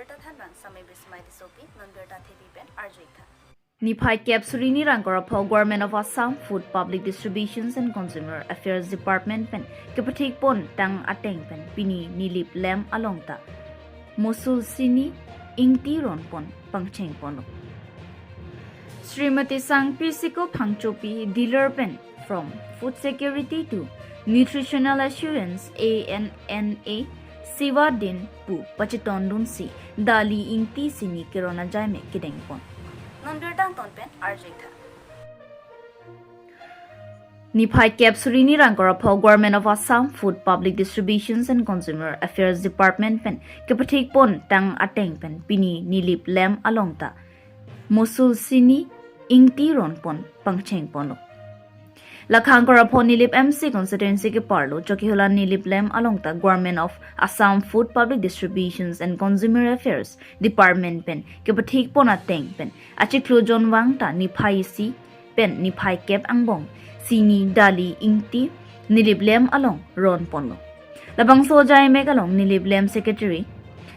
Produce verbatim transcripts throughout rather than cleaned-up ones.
Birta thanbang Samai Bismai Tissopi, non birta thepi pen arju-ik tha. Niphai kep suri ni ra ingkoi ra pho Government of Assam Food Public Distributions and Consumer Affairs Department pen kepathik pon tang ateng pen pini Nilip Lem along ta mosul sini ingti ron pon pangcheng ponlo. Srimati Sangpi Siko Phangchopi, dealer pen From Food Security to Nutritional Assurance, A N N A Seva Din pu pachetong dunsi dali ingti sini keron ajaimek kedeng pon. Non birta angton pen arju-ik tha. Niphai kep suri ni ra ingkoi ra pho Government of Assam Food Public Distributions and Consumer Affairs Department pen kepathik pon tang ateng pen pini Nilip Lem along ta mosul sini ingti ron pon pangcheng ponlo. Lake ingkoi ra pho Nilip M C constituency keparlo Chokihola Nilip Lem along ta Government of Assam Food Public Distributions and Consumer Affairs Department pen kepathik pon ateng pen achiklo jonvang ta niphai isi pen niphai kep angbong sini dali ingti Nilip Lem along ron ponlo. Labangso ajaimek along Nilip Lem Secretary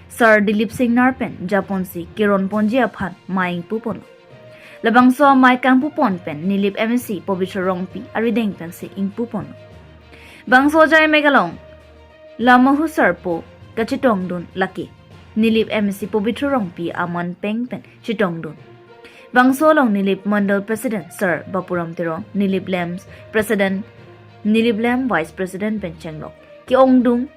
Sir Dilip Singnar pen japonsi keron ponji aphan mai ingpu ponlo. Labangso amai kangpu pon pen Nilip M A C Pobitro Rongpi arideng pensi ingpu ponlo. Bangso ajaimek along Lamahu Sarpo kachetong dun lake Nilip M A C Pobitro Rongpi aman peng pen chetong dun. Bangso along Nilip Mandal President Sir Bapuram Teron, Nilip Lem President, Nilip Lem Vice President pen chenglok ke-ongdung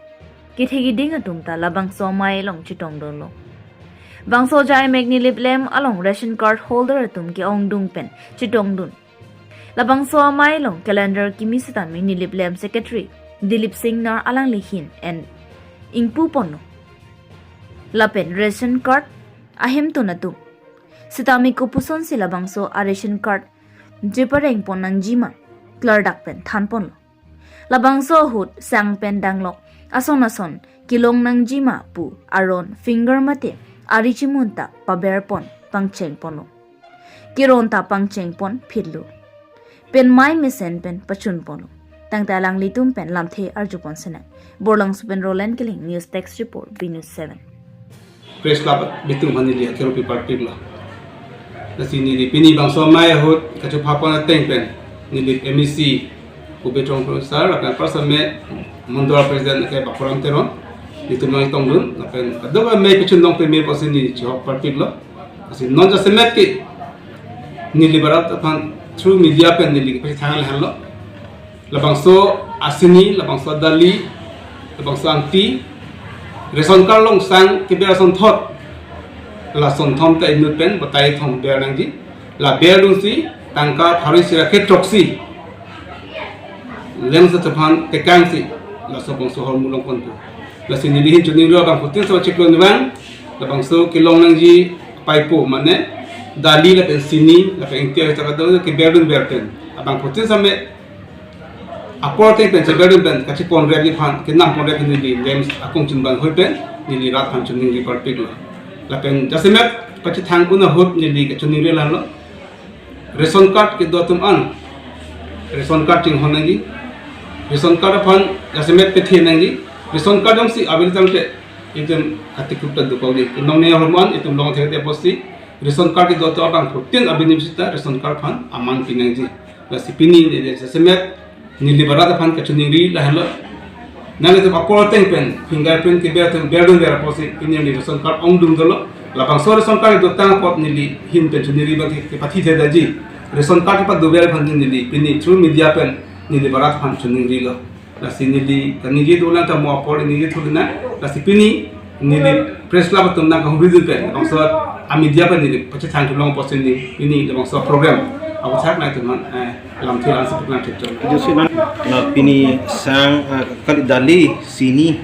kethe keding atum ta labangso amai along chetong dunlo. Bangso ajaimek Nilip Lem along ration card holder atum ke-ongdung pen chetong dun. Labangso amai along calendar kimi sitame Nilip Lem Secretary Dilip Singnar alangli ahin en ingpu ponlo. Lapen ration card ahemtun atum sitame kopusonsi labangso a ration card chepareng pon nangji ma klardak pen than ponlo. Labangso ahut sang pen danglok ason ason kelong nangji ma pu aron finger mate ari chimun ta paber pon pangcheng ponlo. Keron ta pangcheng pon phitlo. Pen mai mesen pen pachun ponlo. Tangte alanglitum pen lamthe arju pon senang. Borlangso pen Roland Killing, News Desk Report, B News seven. Press Club abitum aphan neli akhero pi parpiklo. Lasi neli pini bangso amai ahut kachopha pon ateng pen Nilip M A C Pobitro Rongpi sir, lapen apar same Mandal President ke Bapuram Teron, nelitum nangtong dun, lapen kadokave amai pachun dong peme pusi neli chihok parpiklo. Lasi non jasemet ke Nilip arat aphan through media pen neli kepachethang lahenlo. Labangso asini, labangso adali, labangso angti, ration card along sang keber asonthot, la asonthom ta inut pen batai thom ber nangji. La ber dunsi tangka pharo isi ra kre throksi Lem Secretary aphan tekangsi laso bangso ahormu long ponpo. Lasi neli ahin choningri abangphutin so chiklo nivang, labangso kelong nangji paipo mane dali lapen sini lapen ingti ajakado keber dun ber pen abangphutin same apor ateng pen cheber dun pen kachepon rep aphan, kenam pon rep neli Lem akong chunbang hoi pen neli rat aphan choningri parpiklo. Lapen jasemet pachethang un ahut neli kachoningri lahenlo. Ration card kedo atum an ration card chinghon nangji. Ration card aphan jasemet pethe nangji. Ration card jongsi abil tangte itum katikuk ta dukok ji. Nongne ahormu an itum long thekte pusi ration card kedo atum abangphutin abinimsi ta ration card aphan aman pi nangji. Lasi pini neli jasemet Nilip arat aphan kachoningri lahenlo. Nanglitum apor ateng pen fingerprint keber atum ber dun ber pusi pini neli ration card ongdung dolo. Labangso ration card dotang apot neli ahin pen choningri abang ke, kepathi theda ji. Ration card kepado ber aphan neli pini through media pen Nilip arat aphan choningrilo. Lasi neli kaningje dolang ta mo apor ningje thulina. Lasi pini neli Press Club atum nangkahumri dun pen labangso a media pen neli pachethang thu long pusi neli pini labangso program aputhak nangtum aphan, eh, lamthe lang sepik nangthek chon. Josi na, na pini sang, eh, kali dali sini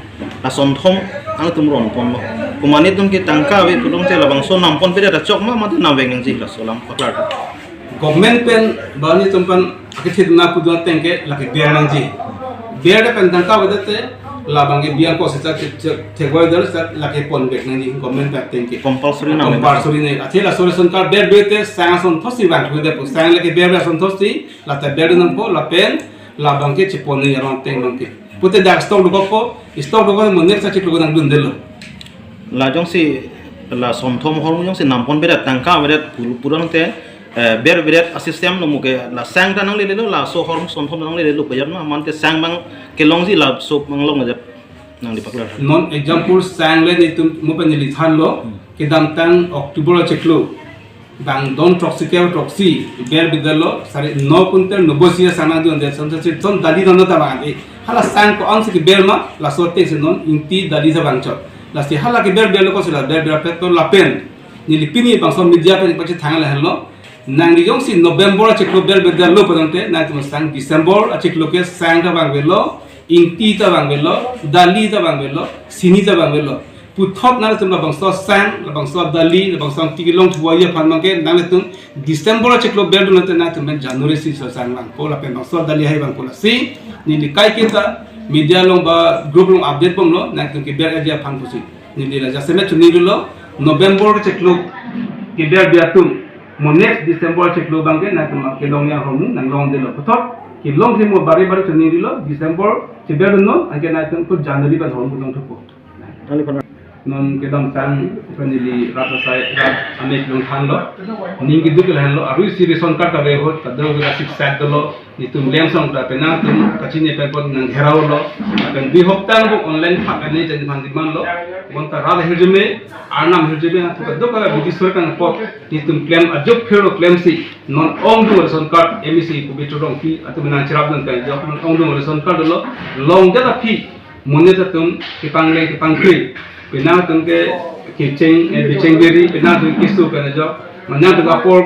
asonthom nangtum ron ponlo. Komat netum ke tangka ave pulongte labangso nam ponpe ta chok ma mate nam vek nangji laso alam paklar. Government pen bani atum aphan akethit na pudun ateng ke lake ber nangji. Ber pen tangka avedet te labang ke biang ko seta te, te, thegoi dal seta lake pon bek nangji government pen ateng ke. Compulsory nang. Compulsory ne. Athe laso ration card ber ber te sang asonthotsi vang thu de pu sang lake ber ber asonthotsi lata ber nangpo lapen labang ke chepon ne arong ateng abang ke. Pute dak stock dokokpo, stock dokok mo next achiklo nangdundelo. La jongsi La sonthom ahormu jongsi nampon bedet, tangka bedet, pul-, pulotangte, eh, ber bedet a-system lo mo ke la sang ta nanglelelo, laso ahormu sonthom nanglelelo pajat ma, mate sang abang kelongji laso abang long ajat nangli paklar. Non example sang le netum mo pen neli thanlo, kedamtang October achiklo, bang don throksi kep throksi ber bidetlo, sare no quintal nobo isi sang nangdunde, sonsi ton dali don ta bang ante. Hala sang ko-ansi keber ma, laso atengsi non ingti dali ta bang chot. Lasi hala keber berlo ko sila ber ber apet to lapen. Neli pini bangso media pen pachethang lahenlo. Nangli jongsi November achiklo ber bidetlo pulotangte, nangtum sang December achiklo ke sang ta bang avelo, ingti ta bang avelo, dali ta bang avelo, sini ta bang avelo. Puthot nangtum labangso sang, labangso dali, labangso ingti kelong thuji aphan abang ke nangtum December achiklo berdunlote nangtum pen January isi sang vangpo lapen bangso dali hai vangpo, lasi neli kaiketa media along ba group along update bomlo, nangtum keber aji aphan pusi. Neli la jasemet choninglo, November achiklo keber bi atum, mo next December achiklo abang ke nangtum kelongji ahormu nanglongdetlo. Puthot kelongji mo bare bare choninglo, December cheberdunnon, anke nangtum ko January abang ahormu longthupo. Non kedamtang pen neli rat asai rat amek along thanlo. Ning keduk lahenlo, arui isi ration card kave ahut, kadokave kasik sak dolo, netum lemsong ta penang atum kachini pen pon nang gherao lo. Pen dui hopta angbong online thak ane jen phan demand lo. Bonta rat ahirjume, arnam ahirjume, atum kadokave British sorkar apot netum klem ajok phirlo, klemsi non ongdung ration card M A C Pabitra Rongpi atum nangcherapdun pen ajok non ongdung ration card lo, longdet aphi monit atum kepangle kepangkri, penang atum ke kecheng, eh, bicheng beri, penang atum keso pen ajok, mane atum apor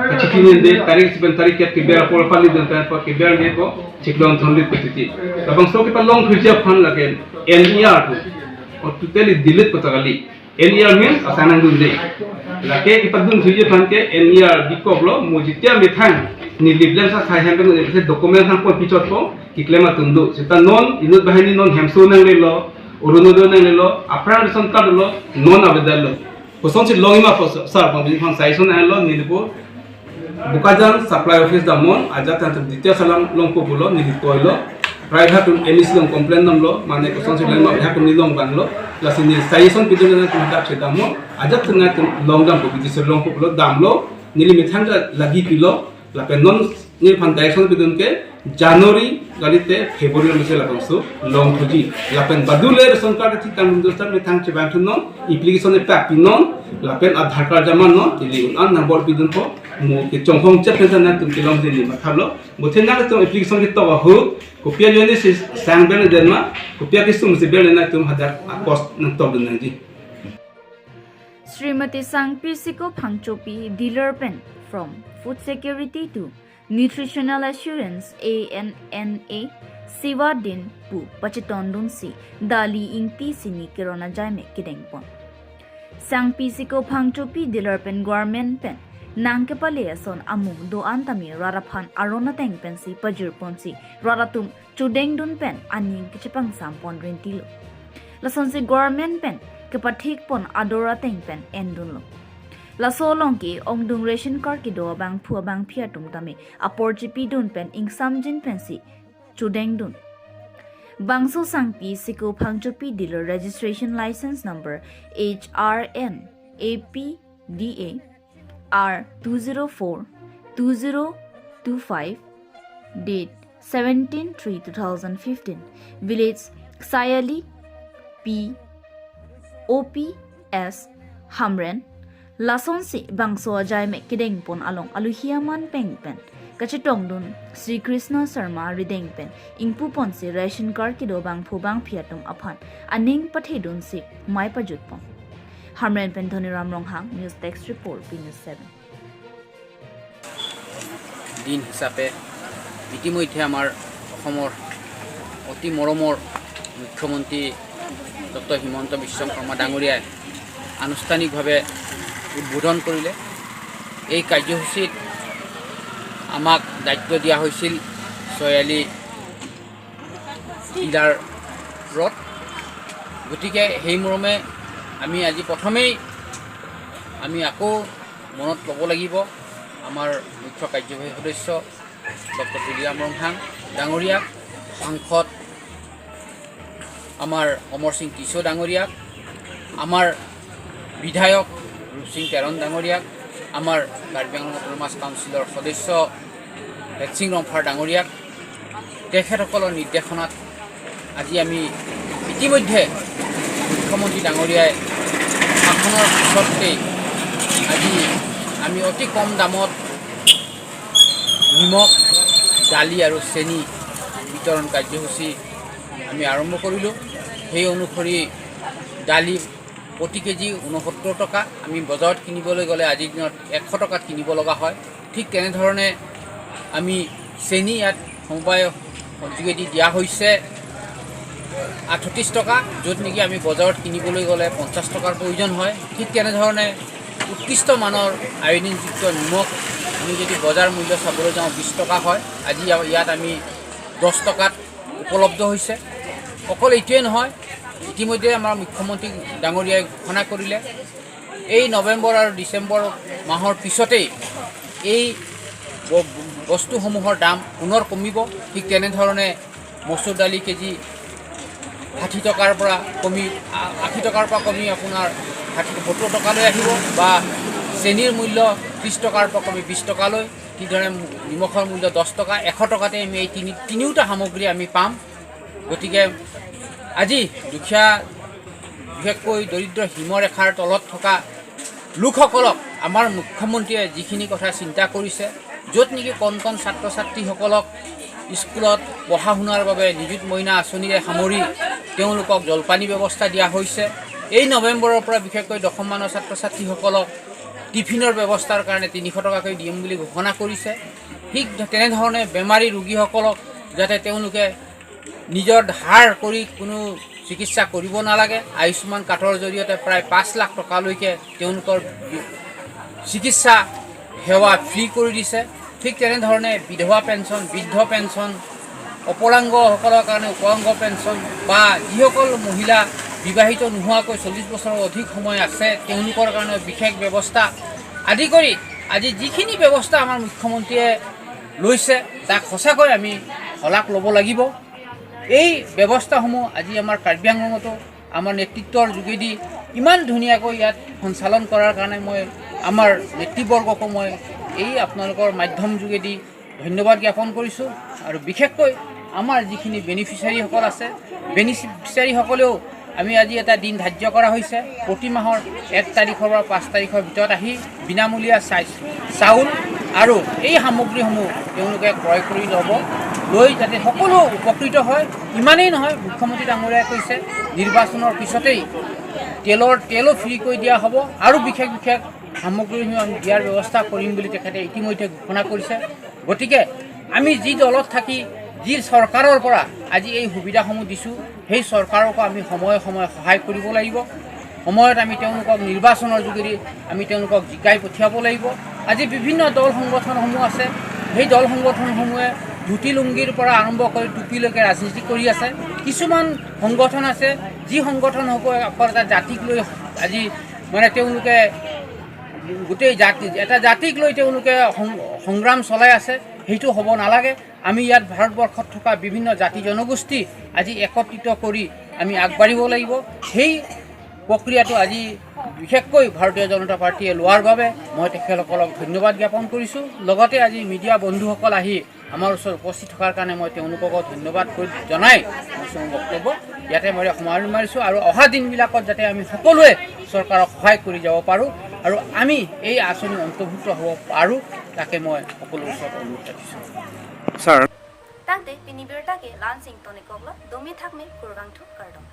kachiti nende, tarik isi pen tarik kep keber apor pali dun pen apor keber ne ko chiklong thonlit pu titi. Labangso kepalong thuji aphan lake N E R ko, or totally delete pu ta kali. N E R means asang nangdunde. Lake kepadun thuji aphan ke N E R bikoklo, mo jitia methang neli lemsa sai hem pen document nangpon pichotpo, keklem atum do. Seta non inut banghini non hemso nanglelo, Orunodoi nanglelo, aphrang ration card lo, non avedetlo. Kosonsi longji ma pu sar, pang bini phan sai son nanglo, neli po Bokajan Supply Office damnon, ajat nangtum Ditya Salam longpo pulo, neli toilo. Private atum M A C along complain damlo, mane kosonsi longji ma, private atum neli long vanglo. Lasi neli suggestion pidun nangtum hadak si damnon, ajat nangtum longdampo, bidi si longpo pulo, damlo, neli methang ta lagi pilo, lapen non neliphan direction pidun ke, January kalite February mese labangso longthuji. Lapen badule ration card thik tangdun seta methang chevangthunon, application epak pinon, lapen Aadhaar card jamanon, ili un-an nang bor pidunpo, mo kechonghong chep pen nangtum kelongji neli mathalo. Bonta nangtum application ketok ahut, kopi ajoine si sang berledet ma, kopi akesung si berle nangtum hadak a-cost nangtokdun nangji. Srimati Sangpi Siko Phangchopi, dealer pen from Food Security to Nutritional Assurance, A N N A, Seva Din pu pachetongdunsi dali, ingti, sini keron ajaimek kedengpon. Sangpi Siko Phangchopi, dealer pen government pen nangkepale ason amung do-an tame rat aphan aron ateng pensi pajirponsi rat atum chodengdun pen aning kachepangsampon rintilo. Lasonsi government pen kepathikpon ador ateng pen endunlo. Laso along ke ongdung ration card kedo abangphu abangphi atum tame apor chepidun pen ingsamjin pensi chodengdun. Bangso Sangpi Siko Phangchopi, dealer, registration license number H R N A P D A R two zero four two zero two five, date seventeen three two thousand fifteen, village Sayali, P O P S Hamren. Lasonsi bangso ajaimek kedengpon along aluhi aman peng pen kachetongdun Sri Krishna Sharma arideng pen ingpuponsi ration card kedo abangphu abangphi atum aphan aning pathedunsi mei pajutpon. Hamren pen Dhoniram Ronghang, News Desk Report, B News seven. দিন হিচাপে ইতিমধ্যে আমাৰ অসমৰ অতি মৰমৰ মুখ্যমন্ত্ৰী ডক্টৰ হিমন্ত বিশ্ব শৰ্মা ডাঙৰীয়াই আনুষ্ঠানিকভাৱে উদ্বোধন কৰিলে। এই কাৰ্যসূচীত আমাক দায়িত্ব দিয়া হৈছিল ছয়ালি ডিলাৰত। গতিকে সেই মৰ্মে আমি আজি প্ৰথমেই আমি আকৌ মনত ল'ব লাগিব আমাৰ মুখ্য কাৰ্যবাহী সদস্য ডক্টৰ তুলিৰাম ৰংহাং ডাঙৰীয়াক, সাংসদ আমাৰ অমৰ সিং টিছ' ডাঙৰীয়াক, আমাৰ বিধায়ক ৰূপসিং তেৰণ ডাঙৰীয়াক, আমাৰ কাৰ্বি আংলং অট'নমাছ কাউন্সিলৰ সদস্য হেডসিং ৰংফাৰ ডাঙৰীয়াক, তেখেতসকলৰ নিৰ্দেশনাত আজি আমি ইতিমধ্যে মুখ্যমন্ত্ৰী ডাঙৰীয়াই ভাষণৰ পিছতেই আজি আমি অতি কম দামত নিমখ, দালি আৰু চেনি বিতৰণ কাৰ্যসূচী আমি আৰম্ভ কৰিলোঁ। সেই অনুসৰি দালি প্ৰতি কেজি ঊনসত্তৰ টকা, আমি বজাৰত কিনিবলৈ গ'লে আজিৰ দিনত এশ টকাত কিনিব লগা হয়। ঠিক তেনেধৰণে আমি চেনি ইয়াত সমবায় যোগেদি দিয়া হৈছে আঠত্ৰিছ টকা, য'ত নেকি আমি বজাৰত কিনিবলৈ গ'লে পঞ্চাছ টকাৰ প্ৰয়োজন হয়। ঠিক তেনেধৰণে উৎকৃষ্ট মানৰ আয়ডিনযুক্ত নিমখ আমি যদি বজাৰ মূল্য চাবলৈ যাওঁ বিছ টকা হয়, আজি ইয়া-, ইয়াত আমি দহ টকাত উপলব্ধ হৈছে। অকল এইটোৱে নহয়, ইতিমধ্যে আমাৰ মুখ্যমন্ত্ৰী ডাঙৰীয়াই ঘোষণা কৰিলে এই নৱেম্বৰ আৰু ডিচেম্বৰ মাহৰ পিছতেই এই ব-, বস্তুসমূহৰ দাম পুনৰ কমিব। ঠিক তেনেধৰণে মচুৰ দালি কেজি ষাঠি টকাৰ পৰা কমি আ-, আশী টকাৰ পৰা কমি আপোনাৰ ষাঠি, সত্তৰ টকালৈ আহিব বা চেনিৰ মূল্য ত্ৰিছ টকাৰ পৰা কমি বিছ টকালৈ, ঠিক ধৰণে নিমখৰ মূল্য দহ টকা, এশ টকাতে আমি এই তিনি, তিনিওটা সামগ্ৰী আমি পাম। গতিকে আজি দুখীয়া, বিশেষকৈ দৰিদ্ৰ সীমাৰেখাৰ তলত থকা লোকসকলক আমাৰ মুখ্যমন্ত্ৰীয়ে যিখিনি কথা চিন্তা কৰিছে, য'ত নেকি কণ কণ ছাত্ৰ ছাত্ৰীসকলক স্কুলত পঢ়া শুনাৰ বাবে নিযুত মইনা আঁচনিৰে সামৰি তেওঁলোকক জলপানি ব্যৱস্থা দিয়া হৈছে। এই নৱেম্বৰৰ পৰা বিশেষকৈ দশম মানৰ ছাত্ৰ ছাত্ৰীসকলক টিফিনৰ ব্যৱস্থাৰ কাৰণে তিনিশ টকাকৈ দিম বুলি ঘোষণা কৰিছে। ঠিক তেনেধৰণে বেমাৰী ৰোগীসকলক যাতে তেওঁলোকে নিজৰ ধাৰ কৰি কোনো চিকিৎসা কৰিব নালাগে। আয়ুষ্মান কাৰ্ডৰ জৰিয়তে প্ৰায় পাঁচ লাখ টকালৈকে তেওঁলোকৰ চিকিৎসা সেৱা ফ্ৰী কৰি দিছে। ঠিক তেনেধৰণে বিধৱা পেঞ্চন, বৃদ্ধ পেঞ্চন, অপৰাংগসকলৰ কাৰণে উপাংগ পেঞ্চন বা যিসকল মহিলা বিবাহিত নোহোৱাকৈ চল্লিছ বছৰৰ অধিক সময় আছে, তেওঁলোকৰ কাৰণে বিশেষ ব্যৱস্থা আদি কৰি আজি যিখিনি ব্যৱস্থা আমাৰ মুখ্যমন্ত্ৰীয়ে লৈছে, তাক সঁচাকৈ আমি শলাগ ল'ব লাগিব। এই ব্যৱস্থাসমূহ আজি আমাৰ কাৰ্বি আংলঙতো আমাৰ নেতৃত্বৰ যোগেদি ইমান ধুনীয়াকৈ ইয়াত সঞ্চালন কৰাৰ কাৰণে মই আমাৰ নেতৃবৰ্গকো মই এই আপোনালোকৰ মাধ্যম যোগেদি ধন্যবাদ জ্ঞাপন কৰিছোঁ। আৰু বিশেষকৈ আমাৰ যিখিনি বেনিফিচিয়াৰীসকল আছে, বেনিফিচিয়াৰীসকলেও আমি আজি এটা দিন ধাৰ্য কৰা হৈছে, প্ৰতি মাহৰ এক তাৰিখৰ পৰা পাঁচ তাৰিখৰ ভিতৰত আহি বিনামূলীয়া চাই-, চাউল আৰু এই সামগ্ৰীসমূহ তেওঁলোকে ক্ৰয় কৰি ল'ব, লৈ যাতে সকলো উপকৃত হয়। ইমানেই নহয়, মুখ্যমন্ত্ৰী ডাঙৰীয়াই কৈছে নিৰ্বাচনৰ পিছতেই তেলৰ, তেলো ফ্ৰীকৈ দিয়া হ'ব আৰু বিশেষ বিশেষ সামগ্ৰীসমূহ আমি দিয়াৰ ব্যৱস্থা কৰিম বুলি তেখেতে ইতিমধ্যে ঘোষণা কৰিছে। গতিকে আমি যি দলত থাকি, যি চৰকাৰৰ পৰা আজি এই সুবিধাসমূহ দিছোঁ, সেই চৰকাৰকো আমি সময়ে সময়ে সহায় কৰিব লাগিব। সময়ত আমি তেওঁলোকক নিৰ্বাচনৰ যোগেদি আমি তেওঁলোকক জিকাই পঠিয়াব লাগিব। আজি বিভিন্ন দল সংগঠনসমূহ আছে, সেই দল সংগঠনসমূহে ধুতি লুংগীৰ পৰা আৰম্ভ কৰি টুপিলৈকে ৰাজনীতি কৰি আছে। কিছুমান সংগঠন আছে, যি সংগঠনসকলে অকল এটা জাতিক লৈ আজি মানে তেওঁলোকে গোটেই জাতি, এটা জাতিক লৈ তেওঁলোকে সং-, সংগ্ৰাম চলাই আছে। সেইটো হ'ব নালাগে। আমি ইয়াত ভাৰতবৰ্ষত থকা বিভিন্ন জাতি জনগোষ্ঠী আজি একত্ৰিত কৰি আমি আগবাঢ়িব লাগিব। সেই প্ৰক্ৰিয়াটো আজি বিশেষকৈ ভাৰতীয় জনতা পাৰ্টীয়ে লোৱাৰ বাবে মই তেখেতসকলক ধন্যবাদ জ্ঞাপন কৰিছোঁ। লগতে আজি মিডিয়া বন্ধুসকল আহি আমাৰ ওচৰত উপস্থিত থকাৰ কাৰণে মই তেওঁলোককো ধন্যবাদ কৰি জনাই মোৰ চমু বক্তব্য ইয়াতে মই সামৰণি মাৰিছোঁ। আৰু অহা দিনবিলাকত যাতে আমি সকলোৱে চৰকাৰক সহায় কৰি যাব পাৰোঁ আৰু আমি এই আঁচনি অন্তৰ্ভুক্ত হ'ব পাৰোঁ, তাকে মই সকলোৰে ওচৰত অনুৰোধ ৰাখিছোঁ। Sir. Tangte pini birta ke la-an si ingtonikoklo, domi thakmi kurvangthu kardom.